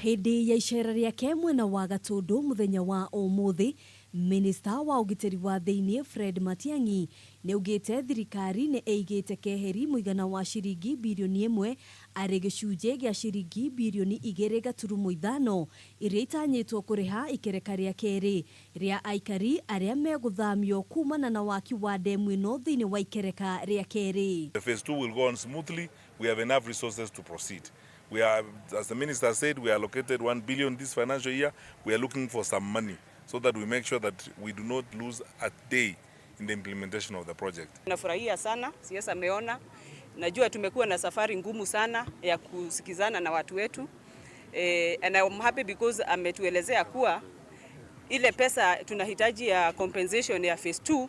Hĩndĩ ya icera rĩake mwena wa Gatũndũ mũthenya wa ũmũthĩ, Minista wa ũgitĩri wa thĩinĩ Fred Matiang'i nĩaugĩte thirikari nĩ ĩigĩte keheri mũigana wa ciringi birioni ĩmwe arĩ gĩcunjĩ gĩa ciringi birioni igĩrĩ gaturumo ithano iria itanyĩtwo kũrĩha ikereka rĩa kerĩ rĩa aikari arĩa megũthamio kumana na waki wa ndemu ĩno thĩinĩ wa ikereka rĩa kerĩ. The phase 2 will go on smoothly. We have enough resources to proceed. We are, as the minister said, we allocated 1 billion this financial year. We are looking for some money so that we make sure that we do not lose a day in the implementation of the project. Nafurahia sana, CS ameona. Najua tumekuwa na safari ngumu sana ya kusikizana na watu wetu. And I'm happy because ametuelezea kuwa ile pesa tunahitaji ya compensation ya phase 2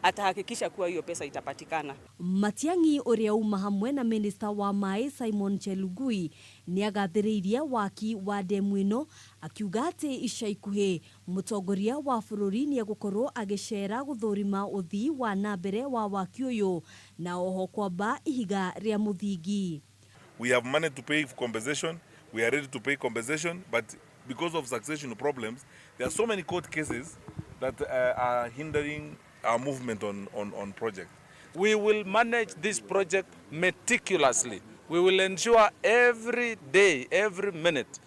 atahakikisha kuwa hiyo pesa itapatikana. Matiang'i ũrĩa uma hamwe na minista wa maĩ Simon Chelugui nĩagathĩrĩirie waki wa ndemu ĩno akiuga atĩ ica ikuhĩ mũtongoria wa bũrũri nĩegũkorwo agĩcera gũthũrima ũthii wa na mbere wa waki ũyũ na oho kwamba ihiga rĩa mũthingi. We have money to pay for compensation. We are ready to pay compensation, but because of succession problems, there are so many court cases that are hindering our movement on project. We will manage this project meticulously. We will ensure every day, every minute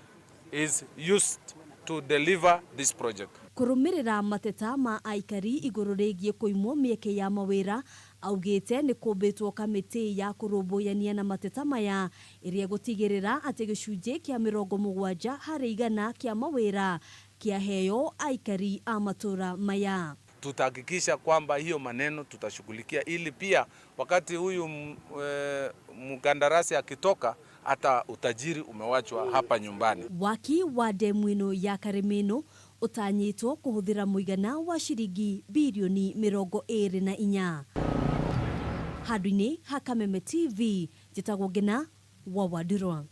is used to deliver this project. Kũrũmĩrĩra mateta ma aikari igũrũ rĩgiĩ kũimwo mĩeke ya mawĩra, augĩte nĩ kũmbĩtwo kamĩtĩ ya kũrũmbũyania na mateta maya ĩrĩa ĩgũtigĩrĩra atĩ gĩcunjĩ kĩa 70% kĩa mawĩra kĩaheo aikari a matũra maya. Tutahakikisha kwamba hiyo maneno tutashughulikia, ili pia wakati huyu mkandarasi akitoka, hata utajiri umewachwa hapa nyumbani. Waki wa ndemu ĩno ya Karĩmĩnũ ũtanyĩtwo kũhũthĩra mũigana wa ciringi birioni 24. Handũ-inĩ ha Kameme TV, njĩtagwo Ngina wa Wandirwa.